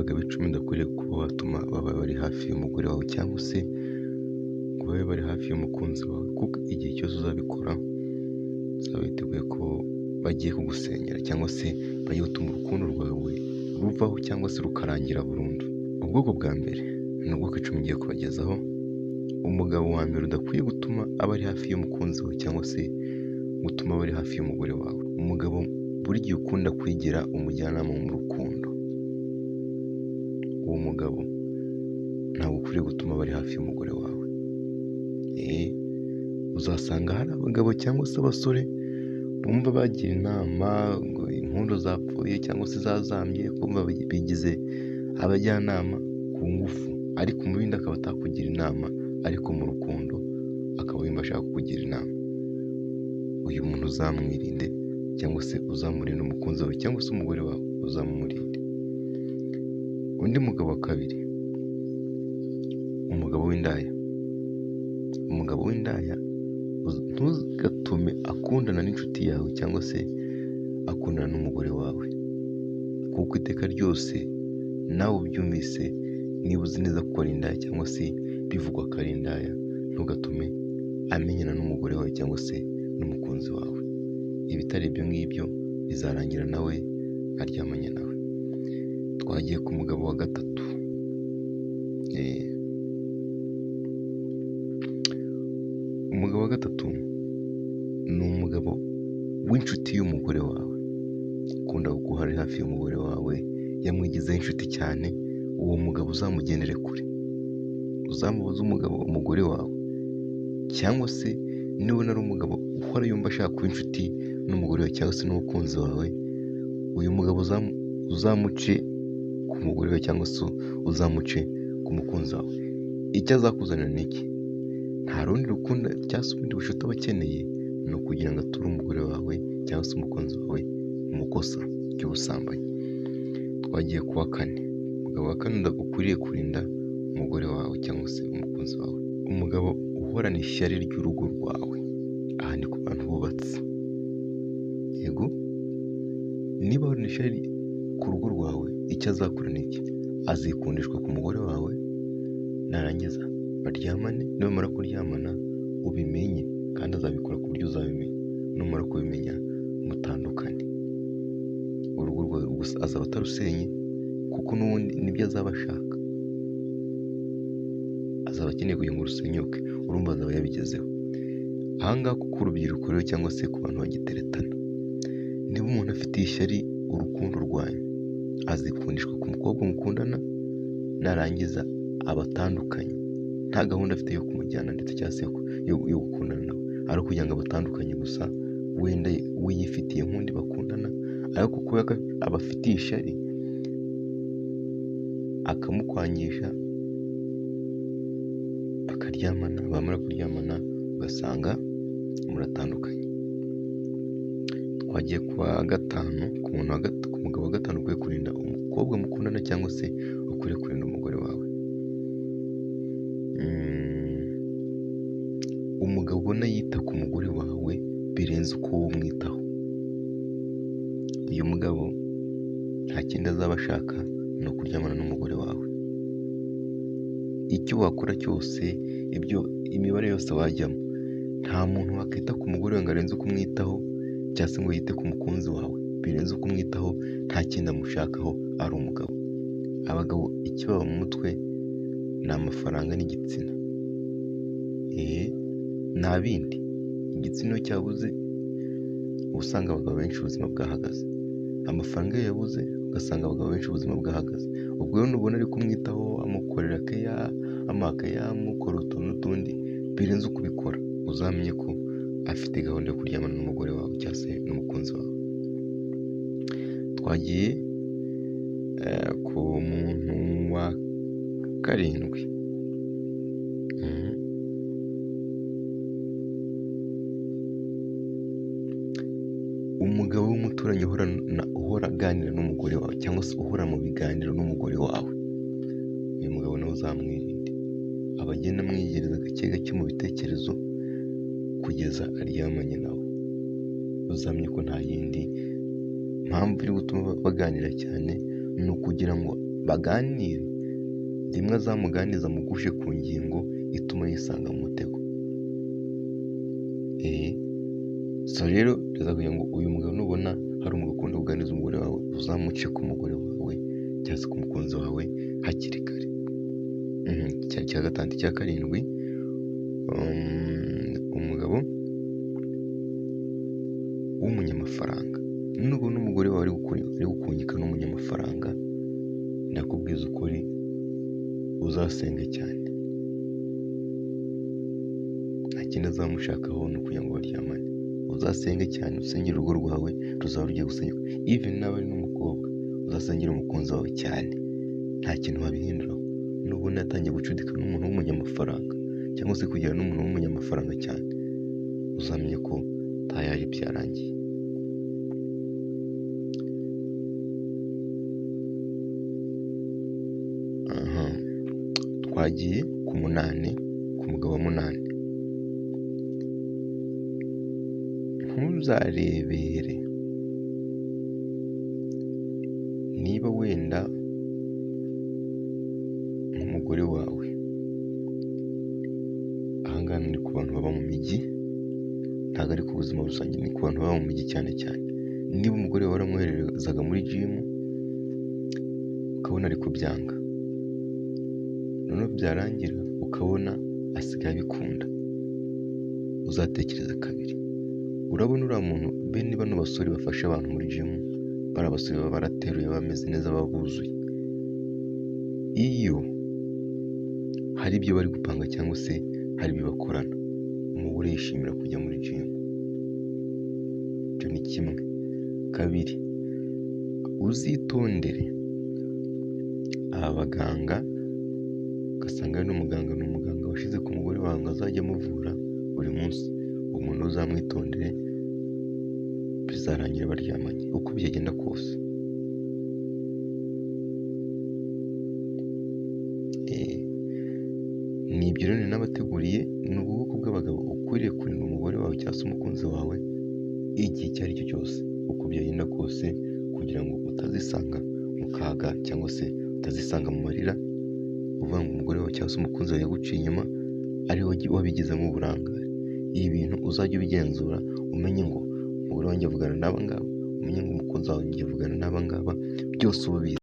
Abagabo 10 udakwiriye kuba watuma baba bari hafi y'umugore wawe cyangwa se ngo babe bari hafi y'umukunzi wawe, kuko igihe cyose uzabikora uzaba witeguye ko bagiye kugusenyera cyangwa se bagiye gutuma urukundo rwawe ruvaho cyangwa se rukarangira burundu. Ubwoko bwa mbere ni ubwoko 10 ngiye kubagezaho. Umugabo wa mbere udakwiye gutuma aba ari hafi y'umukunzi wawe cyangwa se gutuma aba ari hafi y'umugore wawe. Umugabo buri gihe ukunda kwigira umujyanama mu rukundo, uwo mugabo ntabwo ukwiriye gutuma aba ari hafi y'umugore wawe. Uzasanga hari abagabo cyangwa se abasore bumva bagira inama ngo inkundo zapfuye cyangwa se zazambye, kumva bigize abajyanama ku ngufu, ariko mu bindi akaba atakugira inama, ariko mu rukundo akaba yumva ashaka kukugira inama. Uyu muntu uzamwirinde cyangwa se uzamurinde umukunzi wawe cyangwa se umugore wawe uzamumurinde. Undi mugabo wa kabiri, umugabo w'indaya. Umugabo w'indaya ntugatume akundana n'inshuti yawe cyangwa se akundana n'umugore wawe, kuko iteka ryose nawe ubyumvise, niba uzi neza ko ari indaya cyangwa se bivugwa ko ari indaya, ntugatume amenyana n'umugore wawe cyangwa se n'umukunzi wawe. Ibitari ibyo ngibyo bizarangira nawe aryamanye nawe. Twagiye ku mugabo wa gatatu. Umugabo wa gatatu ni umugabo w'inshuti y'umugore wawe, ukunda guhora ari hafi y'umugore wawe, yamwigizeho inshuti cyane. Uwo mugabo uzamugendere kure, uzamubuze umugabo umugore wawe, cyangwa se niba ari umugabo uhora yumva ashaka kuba inshuti n'umugore wawe cyangwa se n'umukunzi wawe, uyu mugabo uzamuce ku mugore wawe cyangwa se uzamuce ku mukunzi wawe. Icyo azakuzanira ni iki? Nta rundi rukundo cyangwa se ubundi bucuti aba akeneye, ni ukugira ngo ature umugore wawe cyangwa se umukunzi wawe mu kosa ry'ubusambanyi. Twagiye ku wa kane. Umugabo wa kane ukwiriye kurinda umugore wawe cyangwa se umukunzi wawe, umugabo uhorana ishyari ry'urugo rwawe. Aha ni ku bantu bubatse. Yego, niba uhorana ishyari ku rugo rwawe, icyo azakora ni iki? Azikundishwa ku mugore wawe, narangiza baryamane, nibamara kuryamana ubimenye, kandi azabikora ku buryo uzabimenya. Numara kubimenya mutandukane. Urugo rwawe gusa azaba atarusenye, kuko n'ubundi nibyo azaba ashaka, azaba akeneye kugira ngo rusenyuke, urumva azaba yabigezeho. Aha ngaha kuko urubyiruko rero cyangwa se ku bantu bagiteretana, niba umuntu afitiye ishyari urukundo rwanyu, azikundishwa ku mukobwa mukundana, narangiza abatandukanye, nta gahunda afite yo kumujyana ndetse cyangwa se yo gukundana nawe, ari ukugira ngo abatandukanye gusa, wenda we yifitiye nk'undi bakundana, ariko kubera ko abafitiye ishyari akamukwangisha, bakaryamana, bamara kuryamana ugasanga muratandukanye. Twagiye ku wa gatanu, ku mugabo wa gatanu ukwiye kurinda umukobwa mukundana cyangwa se ukwiriye kurinda umugore wawe. Umugabo ubona yita ku mugore wawe birenze uko wowe umwitaho, uyu mugabo nta kindi azaba ashaka ni ukuryamana n'umugore wawe. Icyo wakora cyose, ibyo imibare yose wajyamo, nta muntu wakwita ku mugore wawe ngo arenze uko umwitaho, cyangwa se ngo yite ku mukunzi wawe birenze uko umwitaho, nta kindi amushakaho ari umugabo. Abagabo ikibaba mu mutwe ni amafaranga n'igitsina, nta bindi. Igitsina iyo cyabuze uba usanga abagabo benshi ubuzima bwahagaze, amafaranga iyo yabuze ugasanga abagabo benshi ubuzima bwahagaze. Ubwo rero nubona ari kumwitaho, amukorera keya, amuha keya, amukorera utuntu n'utundi birenze uko ubikora, uzamenye ko afite gahunda yo kuryamana n'umugore wawe cyangwa se n'umukunzi wawe. Twagiye ku muntu wa karindwi. Umugabo w'umuturanyi uhora aganira n'umugore wawe cyangwa se uhora mu biganiro n'umugore wawe, uyu mugabo nawe uzamwirinde. Aba agenda amwiyegereza gake gake mu bitekerezo kugeza aryamanye nawe. Uzamenye ko nta yindi mpamvu iri gutuma baganira cyane, ni ukugira ngo baganire, rimwe azamuganiriza amugushe ku ngingo ituma yisanga mu mutego. So rero kugira ngo uyu mugabo nubona hari umugabo ukunda kuganiriza umugore wawe, uzamuce ku mugore wawe cyangwa se ku mukunzi wawe hakiri kare. Icya gatandatu, icya karindwi, umugabo w'umunyamafaranga. Nubona umugore wawe ari gukungika n'umunyamafaranga, ndakubwiza ukuri uzasenge cyane. Nta kindi azamushakaho ni ukugira ngo baryamane. Uzasenge cyane, usengere urugo rwawe ruzaba rugiye gusenyuka. Even naba ari n'umukobwa, uzasengere umukunzi wawe cyane, nta kintu wabihinduraho. Nubona yatangiye gucudika n'umuntu w'umunyamafaranga cyangwa se kugirana n'umuntu w'umunyamafaranga cyane, uzamenye ko tayari byarangiye. Twagiye ku munani, ku mugabo wa munani. Ntuzarebere niba wenda nk'umugore wawe, aha ngaha ni ku bantu baba mu mijyi, ntabwo ari ku buzima rusange, ni ku bantu baba mu mijyi cyane cyane. Niba umugore wawe waramwoherezaga muri jimu ukabona ari kubyanga, noneho byarangira ukabona asigaye abikunda, uzatekereza kabiri. Urabona uriya muntu, bene bano basore bafasha abantu muri jimu, bari abasore baba barateruye bameze neza baba buzuye, iyo hari ibyo bari gupanga cyangwa se hari ibyo bakorana, umugore yishimira kujya muri jimu. Icyo ni kimwe. Kabiri, uzitondere aba baganga, ugasanga ari n'umuganga, ni umuganga washyize ku mugore wawe ngo azajye amuvura buri munsi. Umuntu uzamwitondere, bizarangira baryamanye uko byagenda kose. Ni ibyo rero nabateguriye, ni ubwoko bw'abagabo ukwiriye kurinda umugore wawe cyangwa se umukunzi wawe igihe icyo ari cyo cyose, uko byagenda kose, kugira ngo utazisanga mu kaga cyangwa se utazisanga mu marira, uvuga ngo umugore wawe cyangwa se umukunzi wawe yaguciye inyuma ari wowe wabigizemo uburangare. Ibi bintu uzajya ubigenzura, umenye ngo umugore wanjye avugana n'aba ngaba, umenye ngo umukunzi wanjye avugana n'aba ngaba, byose uba ubizi.